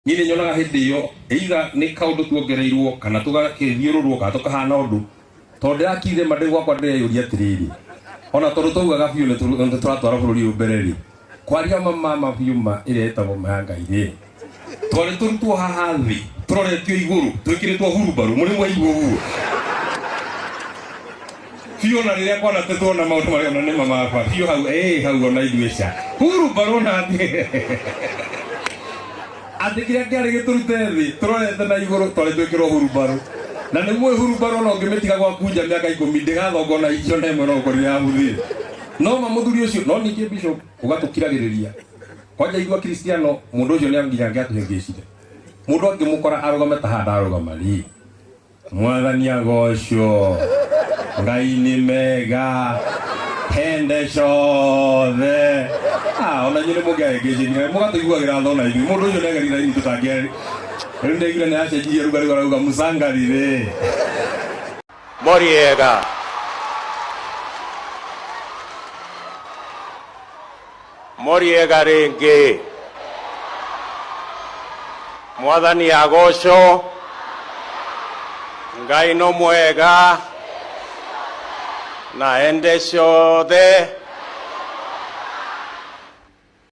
Niĩ nĩ nyonaga hĩndĩ ĩyo either nĩ kaũndũ tuongereirwo kana tũgakĩthiũrũrwo kana tũkahana ũndũ tondũ ndĩrakirire ma ndĩ gwakwa ndĩreyũria atĩrĩrĩ ona tondũ twaugaga biũ nĩ tũratwara bũrũri ũyũ mbere rĩ kwaria ma ma ma biũ ma ĩrĩa ĩtagwo ma ya Ngai rĩ twarĩ tũrutwo haha thĩ tũroretio igũrũ twĩkĩrĩtwo hurumbarũ mũrĩ mwaigua ũguo biũ ona rĩrĩa kwanatetwo na maũndũ marĩa ona nĩ mamaba biũ hau ĩĩ hau ona ithuĩ ca hurumbarũ na atĩ atĩ kĩrĩa kĩarĩ gĩtũrute thĩ tũrorete na igũrũ twarĩ twĩkĩrwo hurumbarũ na nĩ muĩ hurumbarũ ona ũngĩmĩtiga gwaku nja mĩaka ikũmi ndĩgathonga ona icio na ĩmwe no ũkorire yabuthire no ma mũthuri ũcio no ningĩ bishop ũgatũkiragĩrĩria kwanja ithuĩ akristiano mũndũ ũcio nĩ nginya angĩatũhĩngĩcire mũndũ angĩmũkora arũgame ta haha ndarũgama rĩ Mwathani agocwo, Ngai nĩ mega hende ciothe. Ah, ona inyuĩ nĩ mũngĩahĩngĩcĩria mũgatũiguagĩra tha ona ithuĩ mũndũ ũcio nĩagerire raini tũtangĩarĩ rĩu nĩaiguire nĩ acenjirie ruga rĩu arauga mũcangari rĩ Moriega. Moriega rĩngĩ. Mwathani agocwo. Ngai no mwega na ende ciothe.